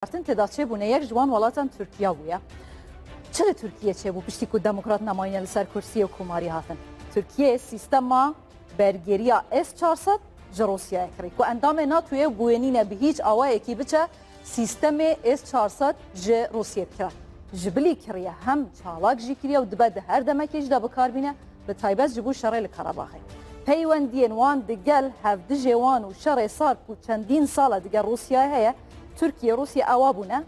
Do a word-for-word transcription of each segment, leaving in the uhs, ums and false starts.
Artin têda çêbûne yek ji wan welatan Tirkiye bûye. Çi li Tirkiye çêbû piştî ku demokrat nemayîne li ser kursiyê û komarî hatin? Tirkiye sîstema bergeriya S çar sed ji Rûsyayê kirî. Ku endamê NATOyê û bûyê nîne bi hîç awayekî biçe sîstemê S çar sed ji Rûsyê bikira. Ji bilî kiriye hem çalak jî kiriye û dibe di her demekê jî de bikar bîne, bi taybet ji bo şerê li Karabaxê. Peywendiyên wan digel hevdijê wan û şerê sar ku çendîn sal e digel Rûsyayê heye, Tirkiye, Rûsya ewa bûne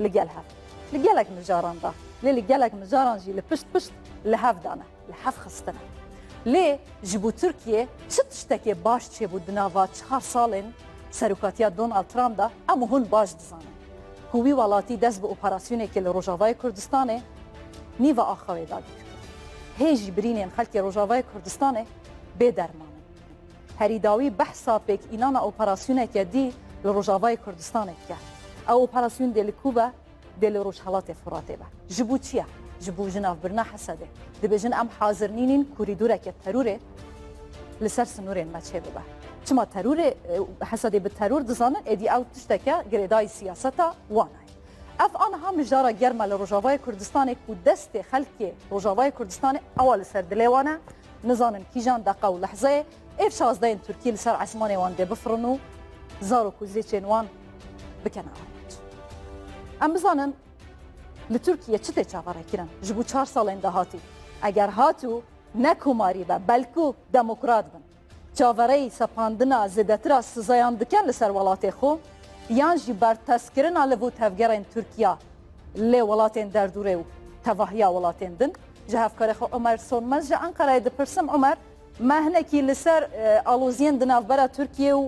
li gel hev. Li gelek mijaran de, lê li gelek mijaran jî li pişt pişt li hev dane, li hev xistine. Lê ji bo Tirkiye çi tiştekê baş çêbû di nava çar salên serokatiya Donald Trump de, em û hûn baş dizanin ku wî welatî dest bi operasyonekê li Rojavayê Kurdistanê nîva axawê dagir kir. Hê jî birînên xelkê Rojavayê Kurdistanê bê derman in. Herî dawî behsa pêkînana operasyoneke dî li Rojavayê Kurdistanê dike. Ew operasyon dê li ku be? Dê li Rojhelatê Furatê be. Ji bo çi ye? Ji bo jinavbirina Hesedê. Dibêjin em hazir nînîn korîdoreke terorê li ser sinûrên me çêbibe. Çima terorê, e, Hesedê bi teror dizanin, êdî ew tişteke girêdayî siyaseta wan e. Ev aniha mijara germ e li Rojavayê Kurdistanê ku destê xelkê Rojavayê Kurdistanê ewa li ser dilê wan e. Nizanin kîjan deqa û lehzeyê êv şazdehên Tirkî li ser esmanê wan dê bifirin û zarok û zêçên wan bikene armanc. Em bizanin li Tirkiye çi tê çaverêkirin ji bo çar salên dahatî. Eger hatû ne komarî be, belkû demokrat bin. Çavereyî sepandina zêdetira sizayan dikin li ser welatê xwe, yan jî berteskirina liv û tevgerên Tirkiya lê welatên derdûrê û tevahiya welatên din. Ji hevkarê xwe Omer Sonmez ji Enqereyê dipirsim, Omer, me hinekî li ser, e, aloziyên di navbera Tirkiye û,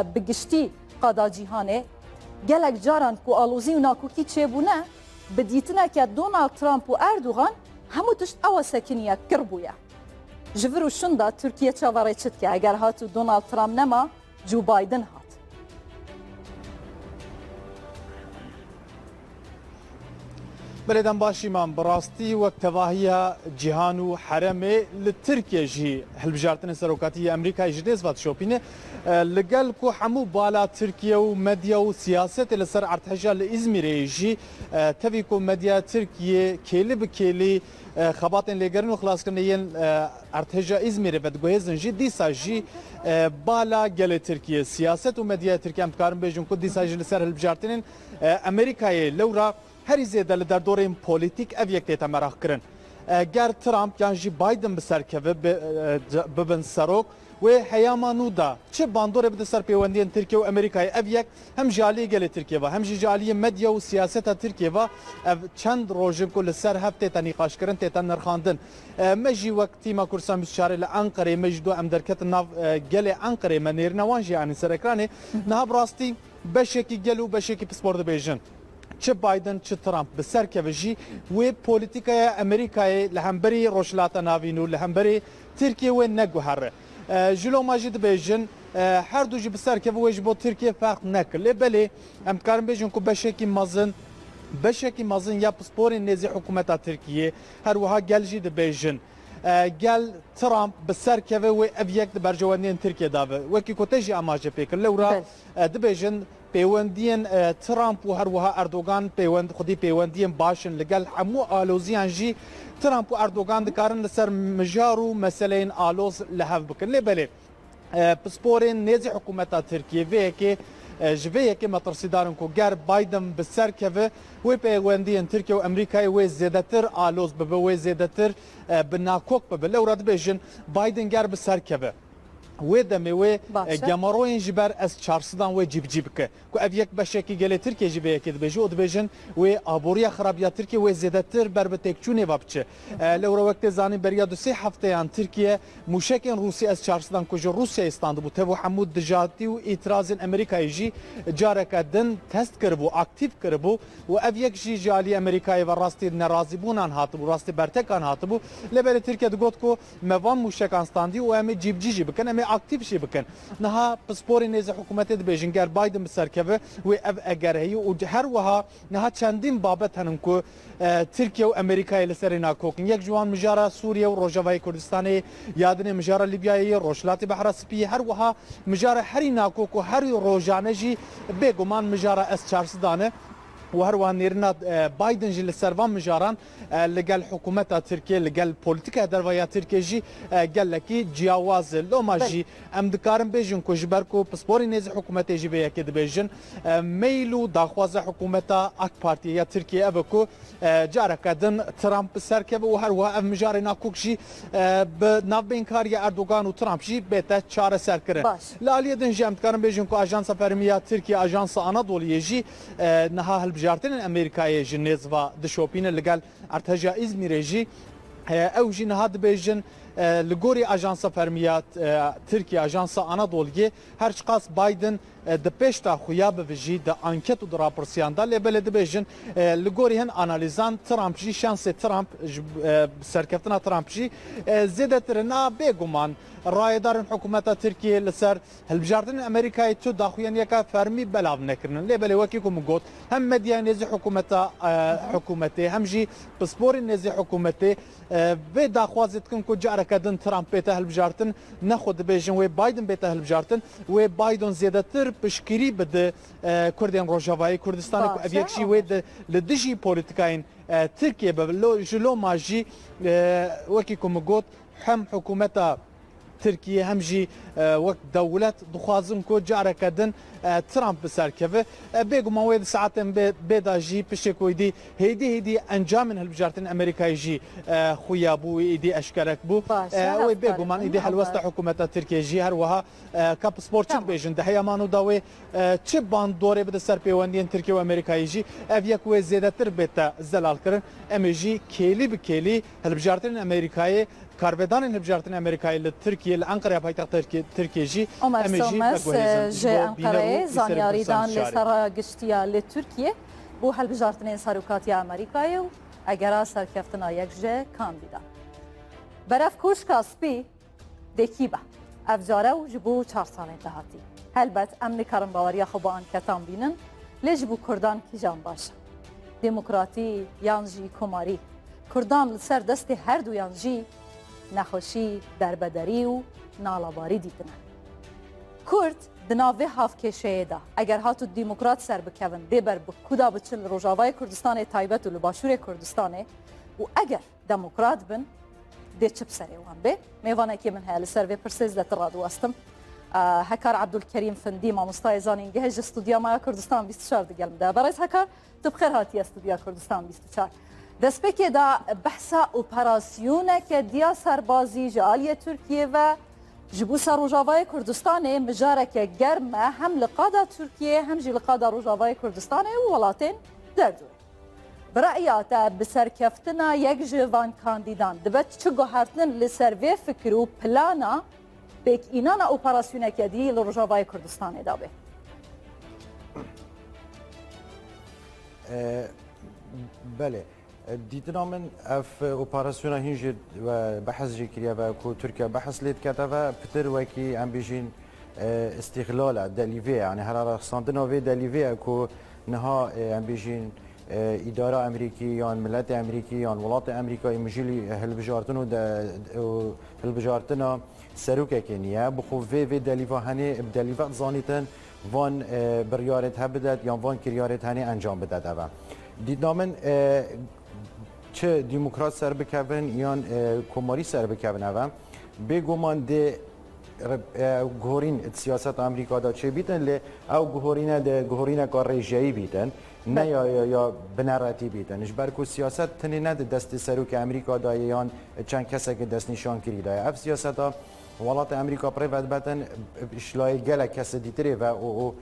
e, bi giştî qada cîhanê, gelek caran ku alozî û nakokî çêbûne, bi dîtineke Donald Trump û Erdogan hemû tişt ewa sekiniye, kir bûye. Ji vir û şûn de Tirkiye çaverê çi dike? Eger hatû Donald Trump nema, Joe Biden hat. Belê dem başî man, bi rastî wek tevahiya cîhan û heremê li Tirkiye jî hilbijartinên serokatî yê Amerîkayê ji nêz ve dişopîne. E, li gel ku hemû bala Tirkiye û medya û siyasetê li ser erdheja li Îzmîrê jî, e, tevî ku medya Tirkiye kêlî bi kêlî e, xebatên lêgerin û xilaskirinê yên, e, erdheja Îzmîrê vediguhêzin jî, dîsa jî, e, bala gelê Tirkiye, siyaset û medyaya Tirkiye, em dikarin bêjin ku dîsa jî li ser hilbijartinên, e, Amerîkayê lewra herî zêde li derdorên polîtîk ev yek tête meraq kirin. E, ger Trump yan jî Biden bi ser keve, bi, e, c-, bibin serok, wê heyama nû de çi bandorê bide ser pêwendiyên Tirkiye û Amerîkayê? Ev yek hem ji aliyê gelê Tirkiye ve, hem jî ji aliyê medya û siyaseta Tirkiye ve ev çend roj in ku li ser hev tête nîqaşkirin, tête nirxandin. E, me jî wek tîma Kurdistan bîst û çarê li Enqereyê, me jî do em derketin nav, e, gelê Enqereyê, me nêrîna wan jî anî ser ekranê. Niha bi rastî beşekî gel û beşekî pispor dibêjin. Çi Biden, çi Trump bi ser keve jî, wê polîtîkaya Amerîkayê li hemberî Rojhilata Navîn û li hemberî Tirkiye wê neguhere. E, ji loma jî dibêjin, e, her du jî bi ser keve wê ji bo Tirkiye ferq nekir. Lê belê, em dikarin bêjin ku beşekî mezin, beşekî mezin ya pisporên nêzî hikûmeta Tirkiye, her wiha gel jî dibêjin, e, gel Trump bi ser keve wê ev yek di berjewendiyên Tirkiye de be. Wekî ku te jî amaje pê kir, lewra, Belê. e, dibêjin pêwendiyên, e, Trump û her wiha Erdogan pêwend-, xwedî pêwendiyên baş in. Li gel hemû aloziyan jî Trump û Erdogan dikarin li ser mijar û meseleyên aloz li hev bikin. Lê belê, e, pisporên nêzî hikûmeta Tirkiye vê yekê, e, ji vê yekê metirsîdar in ku ger Biden bi ser keve, wê pêwendiyên Tirkiye û Amerîkayê wê zêdetir aloz bibe, wê zêdetir, e, bi nakok bibe. Lewra dibêjin Biden ger bi ser keve, wê demê wê, Baş e, e. Gemaroyên ji ber S çar sedan wê cîbicî bike. Ku ev yek beşekî gelê Tirkiye jî vê yekê dibêje û dibêjin wê aboriya xirab ya Tirkiye wê zêdetir ber bi têkçûnê ve biçe. E, lewra wek tê zanîn beriya du sê hefteyan Tirkiye mûşekên Rûsî S çar sedan ku ji Rûsyayê standibû, tev û hemû dijatî û îtirazên Amerîkayê jî careke din test kiribû, aktîf kiribû û ev yek jî ji alî Amerîkayê ve rastî nerazîbûnan hatibû, rastî bertekan hatibû. Lê belê Tirkiye digot ku me van mûşekan standî û em ê cîbicî jî bikin, em ê aktîf jî bikin. Niha pisporên nêzî hikûmetê dibêjin ger Biden bi ser keve wê ev eger heye û her wiha niha çendîn babet henin ku, e, Tirkiye û Amerîkayê li serê nakok in. Yek ji wan mijara Sûriye û Rojavayê Kurdistanê, ya dinê mijara Lîbyayê ye, Rojhilatê Behra Spî ye, her wiha mijara herî nakok û herî rojane jî bêguman mijara S çar sedan e. û her wiha nêrîna, e, Biden jî li ser van mijaran, e, li gel hikûmeta Tirkiyê, li gel polîtîkaya derve ya Tirkiyê jî, e, gelekî ciyawaz e. Loma Belê. jî em dikarin bêjin ku ji ber ku pisporên nêzî hikûmetê jî vê yekê dibêjin, e, meyl û daxwaza hikûmeta AK Partiyê ya Tirkiyê ev e ku, e, careke din Trump bi ser keve û her wiha ev mijarê nakok jî, e, bi navbeynkariya Erdogan û Trump jî bête çareserkirin. Baş. Li aliyê din jî em dikarin bêjin ku Ajansa Fermî ya Tirkiye, Ajansa Anadoluyê jî, e, niha hilbijartinên Amerîkayê ji nêz ve dişopîne. Li gel Erdheja Îzmîrê jî, e, ew jî niha dibêjin, e, li gorî Ajansa Fermî ya, e, Tirkiye, Ajansa Anadoluyê, her çiqas Biden, e, di pêş de xuya bivijî di anket û di rapirsiyan de, lê belê dibêjin, e, li gorî hin analîzan Trump jî şansê Trump ji, e, serkeftina Trump jî, e, zêdetir in. A bêguman rayedarên hikûmeta Tirkiyê li ser hilbijartinên Amerîkayê tu daxuyaniyeke fermî belav nekirine. Lê belê wekî ku min got, hem medyayên nêzî hikûmeta, e, hikûmetê, hem jî pisporên nêzî hikûmetê, e, vê daxwazê dikin ku careke din Trump bête hilbijartin, ne xwe dibêjin wê Biden bête hilbijartin, wê Biden zêdetir piştgirî bide, e, Kurdên Rojavayê Kurdistanê ku ev Baş e, yek jî wê di, li dijî polîtîkayên, e, Tirkiyê be. Lo, ji loma jî, e, wekî ku min got, hem hikûmeta Tirkiyê hem jî, e, wek dewlet dixwazin ku careke din, e, Trump bi ser keve. E, bêguman wê di saetên bê, bê de jî piştê ku êdî hêdî hêdî encamên hilbijartinên Amerîkayê jî, e, xuya bû, êdî eşkerek bû. Baş e, E, wê hevkarî bêguman min, êdî helwesta hevkarî. hikûmeta Tirkiyê jî her wiha, e, ka pispor çi Tamam. dibêjin di heya man û da wê, e, çi bandorê bide ser pêwendiyên Tirkiye û Amerîkayê jî, ev yek wê zêdetir bête zelal kirin. Em ê jî kêlî bi kêlî hilbijartinên Amerîkayê, karvedanên hilbijartinê Amerîkayê li Tirkiye, li Enqereya paytexta Tirkiye, Tirkiye jî Omer em ê jî Somes, veguherîzin e, ji ji bo bîner û Enqereyê lîstikên zaniyarî dan lê pirsiyarê. Serra Giştiya li Tirkiye bo hilbijartinên serokatiya Amerîkayê û egera serkeftina yek ji kandîdan. Beref Koşka Spî dê kî be? Ev care û ji bo çar salên dahatî. Helbet em nikarin baweriya xwe bi anketan bînin, lê ji bo Kurdan kîjan baş e? Demokratî yan jî komarî? Kurdan li ser destê herduyan jî nexweşî, derbederî û nalabarî dîtine. Kurd di nav vê havkêşeyê de, eger hatu demokrat ser bikevin, dê ber bi ku de biçin li Rojavayê Kurdistanê taybet û li Başûrê Kurdistanê û eger demokrat bin, dê çi bi serê wan bê? Mêvanekê min heye li ser vê pirsê, ez de ti radiwestim. Hekar Ebdulkerîm Findî, mamostayê zanîngehê ji Studya Maya Kurdistan bîst û çar digel min de. Berêz Hekar, tu bi xêr hatiye Studya Kurdistan bîst û çar. Destpêkê de behsa operasyoneke diya serbazî ji aliyê Tirkiyê ve ji bo ser Rojavayê Kurdistanê mijareke germ e, hem li qada Tirkiyê hem jî li qada Rojavayê Kurdistanê û welatên derdorê. Bi re'ya te, bi serkeftina yek ji van kandîdan dibe çi guhertin li ser vê fikir û plana pêkînana operasyoneke dî li Rojavayê Kurdistanê de be? E, belê. E, dîtina min ev, e, operasyona hîn jî we behs jî kiriye ve ku Tirkiye behs lê dikete ve pitir wekî em bêjîn, e, îstîxlal e, delîvê ye. Yani herara xisandina vê delîvê ye ku niha, e, em bêjîn, e, îdara Amerîkî yan miletê Amerîkî yan welatê Amerîkayê mijîlî hilbijartin û de, û hilbijartina serokekê niye. Bi xwe vê, vê delîva henê, bi delîve dizanîtin van, e, biryarê te bidet yan van kiryarê te henê encam bidet eve. Dîtina min, e, çi demokrat ser bikevin yan, e, komarî ser bikevin eve, bêguman dê re-, e, guhorîn di siyaseta Amerîka de çêbîtin, lê ew guhorîne dê guhorîneka rêjeyî bîtin, ne Be- ya, ya, ya bineretî bîtin. Ji ber ku siyaset tenê ne di destê serokê Amerîka de ye yan çend keseke destnîşan kirî de ye. Ev siyaseta welatê Amerîka bi rê ve dibetin, ji layê gelek kesê dîtirê ve û, û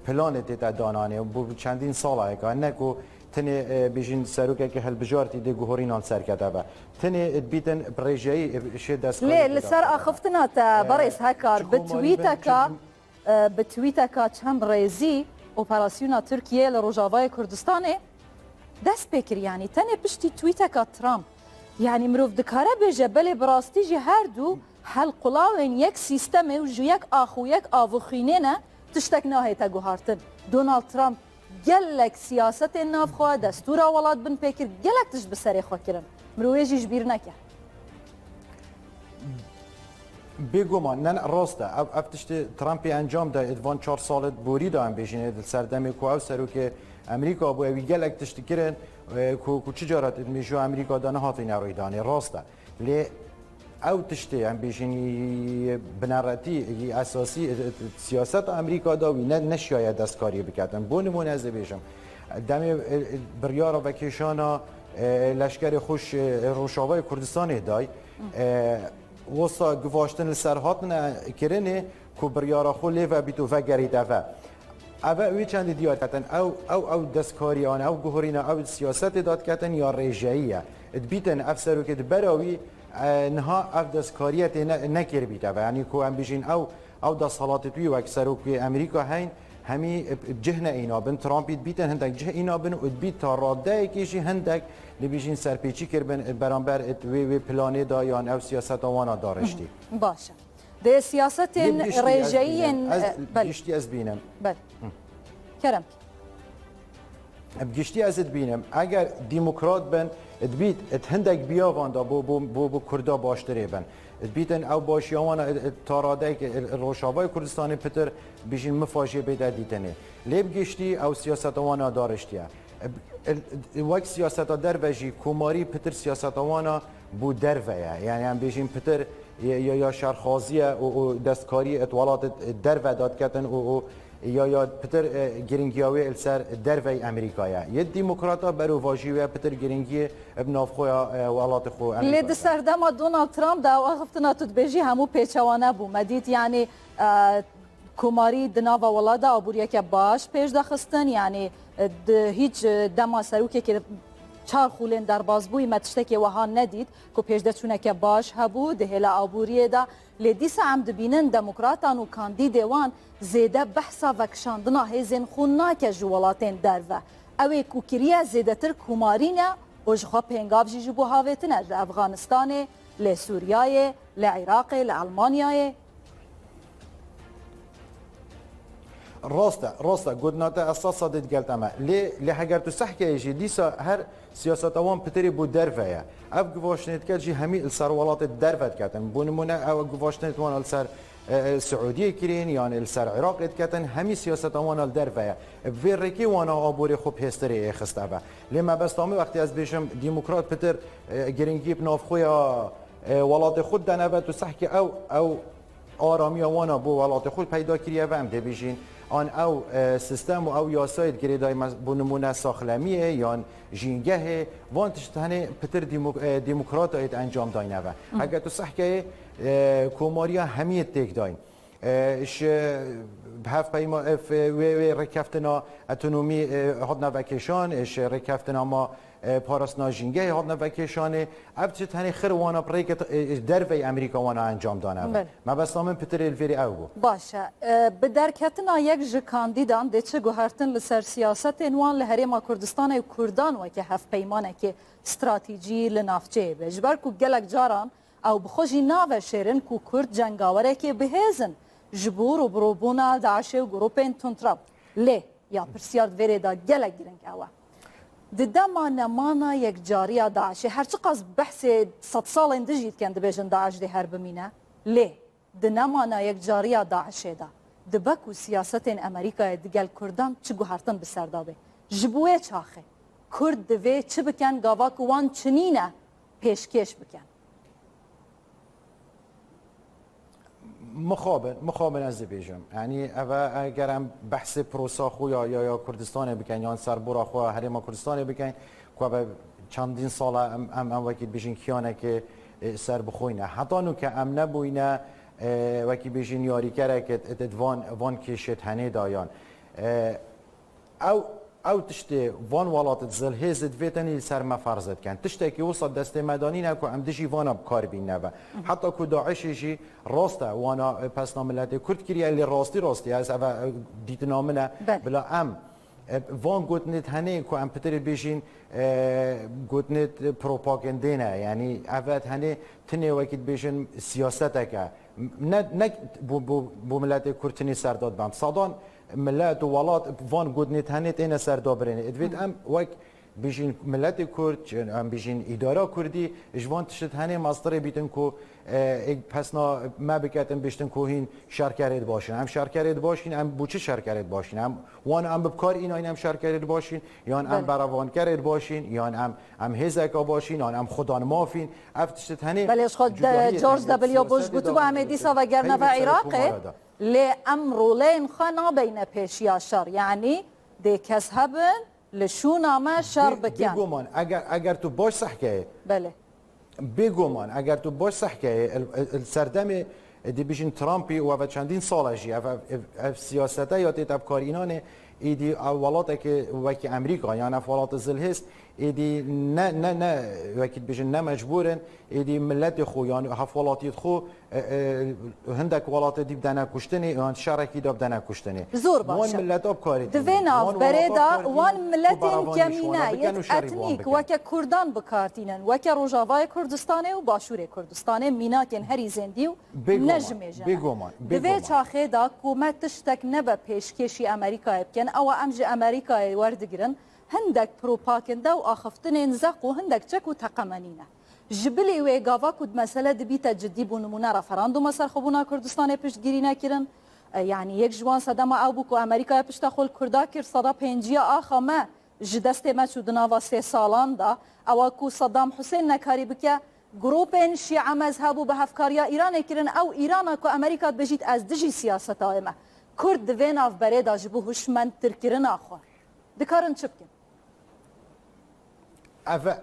planê tê te dananê. Bo çendîn sala heka, ne ku tenê, e, bêjin serokekî hilbijartî dê guhorînan serkete ve. Tenê dibîtin bi rêjeyî, e, şê destkarî Lê li ser axiftina te, E, berêz Hekar, bi tweeteka, e, bi tweeteka çend rêzî operasyona Tirkiye li Rojavayê Kurdistanê dest pê kir. Yanî tenê piştî tweeteka Trump, yanî mirov dikare bêje, belê bi rastî jî her du helqulawên yek sîstemê û ji yek ax û yek avixwînê ne, tiştek nahête guhartin. Donald Trump gelek siyasetên navxwe, destûra welat binpê kir, gelek tişt bi serê xwe kirin. Mirov wê jî ji bîr neke. Bêguman, ne, ne, rast e. Ev, ev tiştê Trumpê encam da, ê di van çar salê borî de em bêjin, ê di serdemê ku ew serokê, Amerîka bûye wî gelek tişt kirin, e, ku, ku çi cara tu dimêjî Amerîka de nehatine rûydanê, rast e. Lê ew tiştê, em bêjin, yî bineretî, yî esasî, e, e, siyaseta Amerîka de wî ne, neşiyaye destkarî biketin. Bo nimûne ez ê bêjim, demê, e, e, biryara vekêşana, e, leşkerê xweş, e, Rojavayê Kurdistanê day, e, wisa guvaştin li ser hatine kirinê ku biryara xwe lê vebît û vegerît eve. Eve wî çendî diyar ketin. Ew, ew, ew destkarî, yanî ew guhorîna, ew siyasetê dadiketin ya rêjeyî ye. Dibîtin ev serokê di bera wî, e, niha ev destkariyê tê ne, nekiribît eve. Yanî ku em bijîn ew, ew desthilatê wî wek serokê Amerîka heyn, hemî, e, cih ne îna bin. Trumpî dibîtin hindek cih îna bin û dibît ta radeyekê jî hindek li bijîn serpêçî kiribin, e, beramber, e, wê, wê planê da yan ew siyaseta wana dariştî. Baş e. Di siyasetên Lê bi giştî ez rêjeyî yên, bînim. Ez, e, bi belê. Giştî ez bînim. Belê. Kerem. Bi giştî ez dibînim. Eger demokrat bin, dibît, hindek biyavan da bo, bo, bo, bo Kurda baştirê bin. Dibîtin ew başiya wan, e, e, ta radeyek, e, Rojavayê Kurdistanê pitir bijîn mifajiyê bêde dîtinê. Lê bi giştî ew siyaseta wana dariştiye. E, e, wek siyaseta derve jî komarî pitir siyaseta wana bû derve ye. Yani em bêjin pitir ya, ya, ya şerxazî ye û, û destkarî et welat et derve dadiketin û, û ya, ya pitir, e, giringiya wê li ser dervey Amerîka ye. Yê demokrata berovajî wê pitir giringiyê bi navxwe ya, e, welatê xwe Amerîka Lê di ye. Serdema Donald Trump de ew axiftina tu dibêjî hemû pêçewane bû. Me dît yani, e, Komarî di nava welat de abûriyeke baş pêş de xistin, yanî, e, di hîç, e, dema serokekê çar xûlên derbas bûyî me tiştekê wiha nedît ku pêşdeçûneke baş hebû di hêla abûriyê de. Lê dîsa em dibînin demokratan û kandîdê wan zêde behsa vekişandina hêzên xwe nake ji welatên derve. Ew ê ku kiriye zêdetir komarî ne û ji xwe pêngav jî ji bo havêtin e li Efxanistanê, li Sûriyeyê, li Iraqê, li Elmanyayê. Rast e, rast e. Gotina te ez sed sedê digel te me. Lê, lê heger tu sehkeyê jî dîsa her siyaseta wan pitirê bû derve ye. Ev guvaştinê diket jî hemî li ser welatê derve diketin. Bo nimûne ew guvaştinê wan li ser, e, e, Siûdiyê kirin, yan li ser Iraqê diketin, hemî siyaseta wan li derve ye. Bi vê rêkê wana aborê xwe pêstirê ê xist eve. Lê mebesta min wextê ez bêjim demokrat pitir, e, giringî bi navxwe ya, e, welatê xwe didene ve, tu sehkê ew, ew aramiya wana bo welatê xwe peyda kiriye ve em dê bijîn. An ew, e, sistem û ew yasayê girêdayî me-, bo nimûne saxlemiyê yan jîngehê, van tişt tenê pitir demo-, e, demokratayê di encam dayne ve. Hı. Heke tu sehkeyê, e, komariya hemiyê têk dayîn. E, ji hevpeyma-, e, f-, wê, wê rêkeftina otonomî, e, hatine vekêşan, e, ji rêkeftina ma, e, parastina jîngehê hatine vekêşanê. Ev çi tenê xir wana bi rêke, e, dervey Amerîka wana encam dane ve. Belê. Mebesta min pitirê li vêrê ew bû. Baş e. E, bi derketina yek ji kandîdan dê çi guhertin li ser siyasetên wan li Herêma Kurdistanê û Kurdan weke hevpeymanekê stratejî li navçeyê be? Ji ber ku gelek caran ew bi xwe jî naveşêrin ku Kurd cengawerekê bihêz in ji bo rûbirûbûna DAIŞê û grûpên tundrew. Lê ya pirsyar di vê rê de gelek giring ew e. Di dema nemana yekcariya DAIŞê, her çiqas behsê sedsalên din jî dikin, dibêjin DAIŞ dê her bimîne. Lê di nemana yekcariya DAIŞê de dibe ku siyasetên Amerîkayê digel Kurdan çi guhertin bi ser de bê? Ji bo wê çaxê Kurd divê çi bikin gava ku wan çi nîne pêşkêş bikin? Mixabin, mixabin ez dibêjim. Yanî ev e, eger em behsê prosa xwe ya, ya, ya Kurdistanê bikin, yan serbora xwe ya Herêma Kurdistanê bikin, ku ev e çendîn sal e em, em, em wekî dibêjin kiyanekê, e, serbixwe ne. Heta nûke em nebûyne, e, wekî bêjin yarîkerek di, di, di van, van kêşê tenê de yan. E, Ew, ew tiştê van welat di zilhêz divê tenê li ser me ferz dikin. Tiştekî wisa destê me danîne ku em dijî vana bi kar bînine ve. Heta ku DAIŞê jî rast e, wana, e, pesna miletê Kurd kiriye, lê rastî rastî ez eve, e, dîtina min e. Belê. Bila em, e, van gotinê tenê ku em pitirê bêjîn, e, gotinê propagandê ne. Yanî eve tenê tinê wekî dibêjin siyasetek e. Ne, ne bo, bo, bo miletê Kurd tinê serdad bam. Sadan milet û welat van gotinê tenê têne serdabirêne. Divêt em wek Bijîn miletê Kurd, em bijîn îdara Kurdî, ji van tişt henê mastirê bîtin ku, e, ê pesna me biketin, biştin ku hîn şerkerê dibaşin. Em şerkerê dibaşin, em bo çi şerkerê dibaşin? Em wan em bi kar înayn em şerkerê dibaşin, yan em Belê. berevankerê dibaşin, yan em, em hêzeka başin, yan em xudan mafin. Ev tişt henê Belê, ji xwe de cudahiyê George tengê W. Bush siyasetê gotibû, da em ê dîsa vegerine Peyvê ve ser Iraqê, komara da. lê em roleyên xwe nabeyne pêşiya şer. Yanî dê kes hebin, li şûna me şer Bê-, bikin. Bêguman, eger, eger tu baş sehkeyê, Belê. bêguman, eger tu baş sehkeyê, el, el, el serdemê, e, dibêjin Trumpî û ev çendîn sal e jî, ev, ev, ev, ev siyasete ya tê tevkarînanê, êdî ev welatekê wekî Amerîka, yan ev welatê zilhêz, êdî ne, ne, ne, wekî dibêjin ne mecbûr in, êdî miletê xwe, yan hevwelatiyê xwe, e, e, hindek welatê dî bidene kuştinê, yan şerekî de bidene kuştinê. Zor baş e. Wan millet abkarê Di vê navberê de wan miletên kemîne yêt etnîk weke Kurdan bi kar tînin, weke Rojavayê Kurdistanê û Başûrê Kurdistanê, mînakên herî zêndî û Bêguman, nejimêje ne. bêguman, Di vê bêguman. çaxê de ku me tiştek nebe pêşkêşî Amerîkayê bikin, ewa em ji Amerîkayê werdigirin, hindek propaganda û axiftinên zeq û hindek çek û teqemenî ne. Ji bilî wê gava ku mesele dibîte cidî, bo nimûne referanduma serxwebûna Kurdistanê piştgirî nekirin. E, yanî yek ji wan sedema ew bû ku Amerîkaya pişta xwe li Kurda kir, seda pêncî ya axa me ji destê me çû di nava sê salan de. Ewa ku Saddam Husên nekarî bike, grûpên şîe mezheb û bi hevkariya Îranê kirin, ew Îrana ku Amerîka dibêjît ez dijî siyaseta wê me. Kurd di vê navberê de ji bo hişmendtirkirina xwe dikarin çi bikin? Ev e,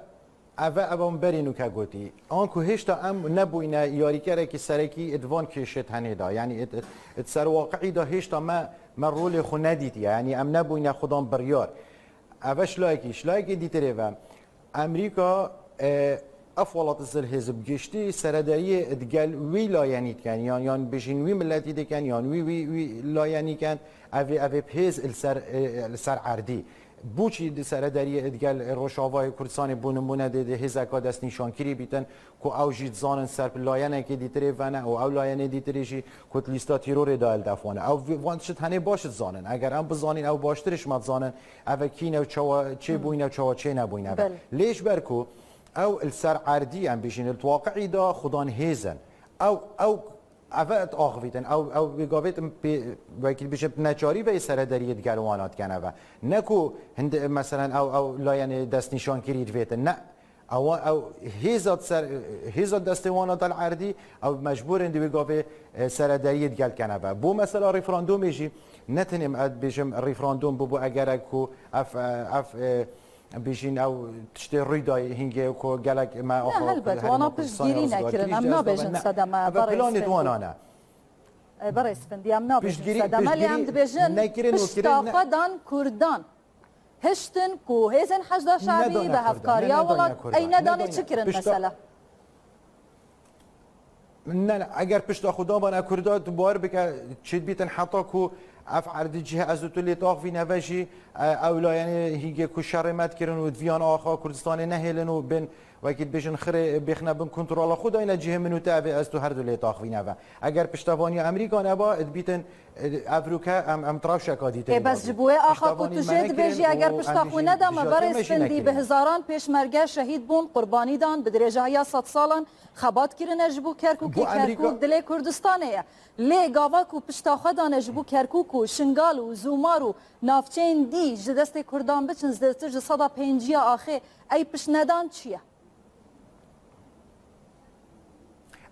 ev e, ev em berî nûke gotî. Anku hêşta em nebûyne yarîkerekî serekî di van kêşê tenê de. Yanî it, it, it ser waqi'î de hêşta me, me rolê xwe nedîtiye. Yanî em nebûyne xudan biryar. Ev e şilayekî. Şilayekî dîtirê ve. Amerîka, e, ev welat zilhêz bi giştî seredariyê digel wî layenî diken, yan, yan bijîn wî miletî diken, yan wî, wî, wî layenî ken. Ev ê, ev ê bi hêz li ser, e, li ser erdî. Boçî di seredariyê digel Rojavayê Kurdistanê bo nimûne dê, dê hêzeka destnîşankirî bîtin ku ew jî dizanin ser bi layenekê dîtirê vene û ew layenê dîtirê jî ku di lîsta tîrorê de li def wane. Ew vê, van tişt henê baş dizanin. Eger em bizanîn, ew baştir ji me dizanin, ev e kî ne û çawa çêbûyne û çawa çênebûyne ve. Belê. Lê ji ber ku ew li ser erdî em bijîn, li waqi'î de xudan hêz in. Ew, ew Ev e axivîtin. Ew, ew wê gavê tim pê, wekî dibêjin, neçarî ve yê seredariyê digel wana diken ev e. Ne ku hindi, meselen, ew, ew layenê destnîşankirî divêtin. Ne. Ew, ew hêza ser, hêza destê wana dal erdî, ew mecbûr in di wê gavê, e, seredariyê digel diken ev e. Bo mesela referandumê jî, ne tenê em dibêjim referandum bû, bû egerek ku ev, e, ev, e, Bijîn ew tiştê rûy dayê hingê ku gelek me Ne, axa helbet, herêma wana Kurdistanê piştgirî rizgar nekirin, kirî em jî ez nabêjin dibim ne. sedeme, Ev e berê planê sifindî. wana ne. E, berê sifindî, em nabêjin Piştgirî, sedeme, lê em piştgirî dibêjin nekirin û pişta kirin ne. xwe dan Kurdan. Hiştin ku hêzên Heşda Şabî Nedane bi Kurdan, hevkariya ne, nedane welat, Kurdan, ey nedanê nedane. çi kirin Pişta- mesela? Ne, ne, eger pişta xwe dabane Kurda, tu bawer bike, çêdibîtin heta ku ev erdî cihê ez û tu lê taxvîne ve jî, e, ew layenê hîngê ku şerê me dikirin û di viyan axa Kurdistanê nehêlin û bên, wekî dibêjin, xirê bêxne bin kontrola xwe dayne cihê min û te, ev ê ez tu her du lê taxvîne ve. Eger piştevaniya Amerîka neba, dibîtin, e, ev rûke em, em di rewşeka dîtirî Ê, bes de ji bûn. bo wê axa ku Piştevanî tu me jê nekirin dibêjî, eger û pişta em xwe bêjin nedame, vî berê cihazê me jî sifindî, bi nekirin. hezaran pêşmerge şehîd bûn, qurbanî dan, bi dirêjahiya sed salan xebat kirine ji bo Kerkûkê, Bo Amerîka Kerkûk dilê Kurdistanê ye. Lê gava ku pişta xwe dane ji bo Kerkûk û Şingal û Zûmar û navçeyên dî ji destê Kurdan biçin, zêdetir ji seda pêncî ya axê ey pişt nedan çi ye?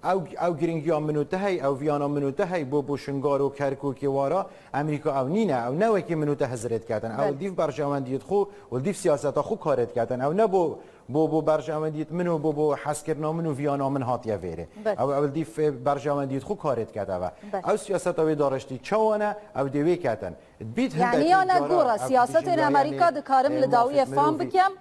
Ew, ew giringiya min û te hey, ew viyana min û te hey, bo, bo Şingal û Kerkûkê wara, Amerîka ew nîne, ew ne wekî min û te hizirê diketin. Ew Belê. li dîv berjewendiyê xwe û li dîv siyaseta xwe karê diketin. Ew ne bo, bo, bo berjewendiyê min û bo, bo hezkirina min û viyana min hatiye vêrê. Belê. Ew, ew li dîv, e, berjewendiyê xwe karê dikete ve. Belê. Ew siyaseta wê dariştî çawa ne, ew dê wê ketin. Dibît hindek Yanî ya ne cara gora ev siyasetên dijî Amerîka layînê, dikarim e, li dawiyê mafê fam mirovî. bikem.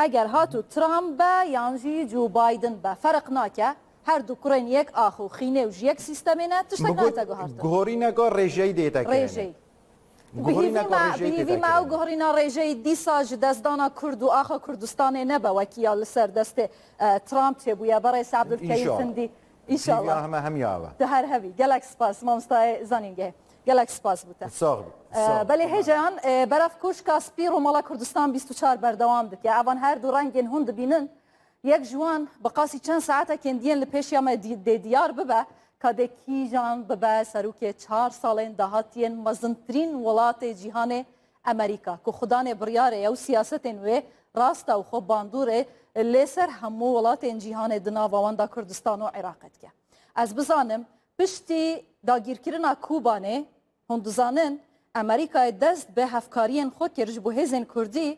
Eger hatu Trump be yan jî Joe Biden be, ferq nake. Her du kurên yek ax û xînê û ji yek sîstemê ne, tiştek Min got, nehate guhartin. guhorîneka rêjeyî dê te Rêjeyî. Bi hîvî Guhorîneka me, rêjeyî bi tê hîvî te me ew kirine. guhorîna rêjeyî dîsa ji destdana Kurd û axa Kurdistanê nebe wekî ya li ser destê, e, Trump çêbûye. Berês Ebdulkerîm İnşallah. Findî. Hîvî İnşallah. heme hemiya ve. Tu her hebî. Gelek spas, mamostayê zanîngehê. Gelek spas bo te. Sax bî. Ee, Sax bî. Belê hêjayan, e, Beref Koşka Spî Romala Kurdistan bîst û çar berdewam dike. Evan her du rengên hûn dibînin. Yek ji wan bi qasî çend saetekên diyên li pêş ya me dî-, dê diyar bibe, ka dê kîjan bibe serokê çar salên dahatiyên mezintirîn welatê cîhanê Amerîka, ku xudanê biryarê ew siyasetên wê rast e û xwe bandorê lê ser hemû welatên cîhanê di nava wan de Kurdistan û Iraqê dike. Ez bizanim, piştî dagîrkirina Kobanê, hûn dizanin, Amerîkayê dest bi hevkariyên xwe kir ji bo hêzên Kurdî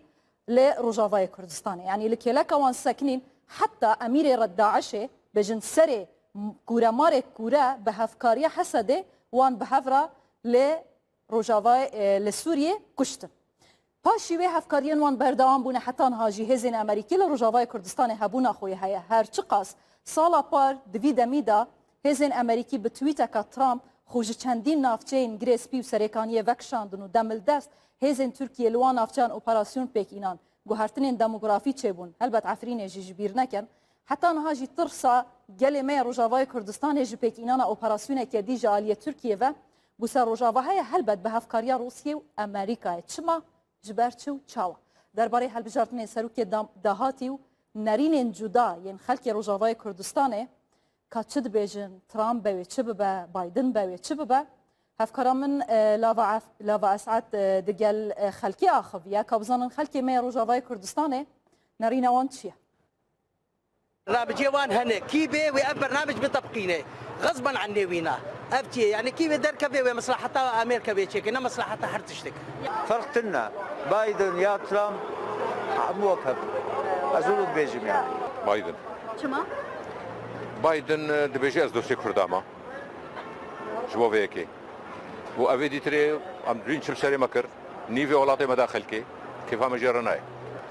li Rojavayê Kurdistanê. Yanî li kêleka wan sekinîn, heta emîrê re DAIŞê, bêjin serê m-, kûremarê kûre bi hevkariya Hesedê wan bi hev re li Rojavayê, e, li Sûriyê kuştin. Paşî wê hevkariyên wan berdewam bûne heta niha jî hêzên Amerîkî li Rojavayê Kurdistanê hebûna xwe yê heye. Her çiqas sala par di vî demî de hêzên Amerîkî bi twîteka Trump xwe ji çendîn navçeyên Girê Spî û Serêkaniyê vekişandin û demildest hêzên Tirkiyê li wan navçeyan operasyon pêk înan, guhertinên demografî çêbûn. Helbet Efrînê jî ji bîr nekin. Heta niha jî tirsa gelê me yê Rojavayê Kurdistanê ji pêkînana operasyoneke dî ji aliyê Tirkiyê ve bû ser Rojava heye, helbet bi hevkariya Rûsiyê û Amerîkayê. Çima? Ji ber çi û çawa? Derbarê hilbijartinên serokê dam-, dahatî û nerînên cuda yên xelkê Rojavayê Kurdistanê, ka çi dibêjin, Trump be wê çi bibe, Biden be wê çi bibe, hevkara min, e, Lava Ef-, Lava Esad, e, digel, e, xelkê axiviye, ka bizanin xelkê me yê Rojavayê Kurdistanê nerîna wan çi ye? Nabicê wan hene. Kî bê wê ev bernamec bitebiqîne. Xezben ennê wîna. Ev çi ye? Yani kî wê derkeve wê meslaheta Amerîka wê çêke, ne meslaheta her tiştek. Ferq tune. Biden ya Trump, hemû wek hev. Ez wilo dibêjim yani. Biden. Çima? Biden, e, dibêje ez dostê Kurda me. Ji bo vê yekê. Û evê dîtirê em dibîn çi bi serê me kir. Nîvê welatê me da xelkê, kêfa me jê re nayê.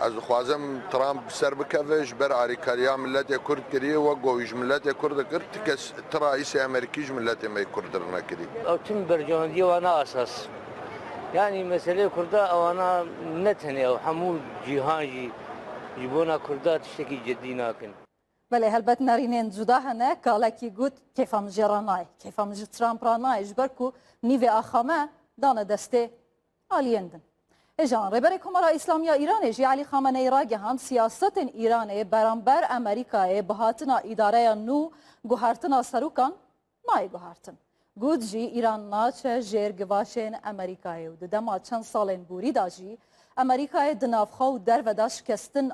Ez dixwazim Trump bi ser bikeve, ji ber alîkariya miletê Kurd kiriye, wek ku wî ji miletê Kurd dikir, ti kes, ti raîsê Amerîkî ji miletê me yê Kurd re nekirî. Ew tim berjewendiyê wana esas. Yanî meseleyê Kurda ewana ne tenê ew, hemû cîhan jî ji bona Kurda tiştekî cidî nakin. Belê, helbet nerînên cuda hene. Kalekî got, kêfa min jê re nayê. Kêfa min ji Trump re nayê. Ji ber ku nîvê axa me dane destê aliyên din. Hêjan, Rêberê Komara Îslamî ya Îranê jî Elî Xameneî ragihand, siyasetên Îranê beramber Amerîkayê bi hatina îdareya nû guhertina serokan nayê guhertin. Got jî, Îran naçe jêr givaşên Amerîkayê û di dema çend salên borî de jî Amerîkayê di nav xwe û derve de şikestin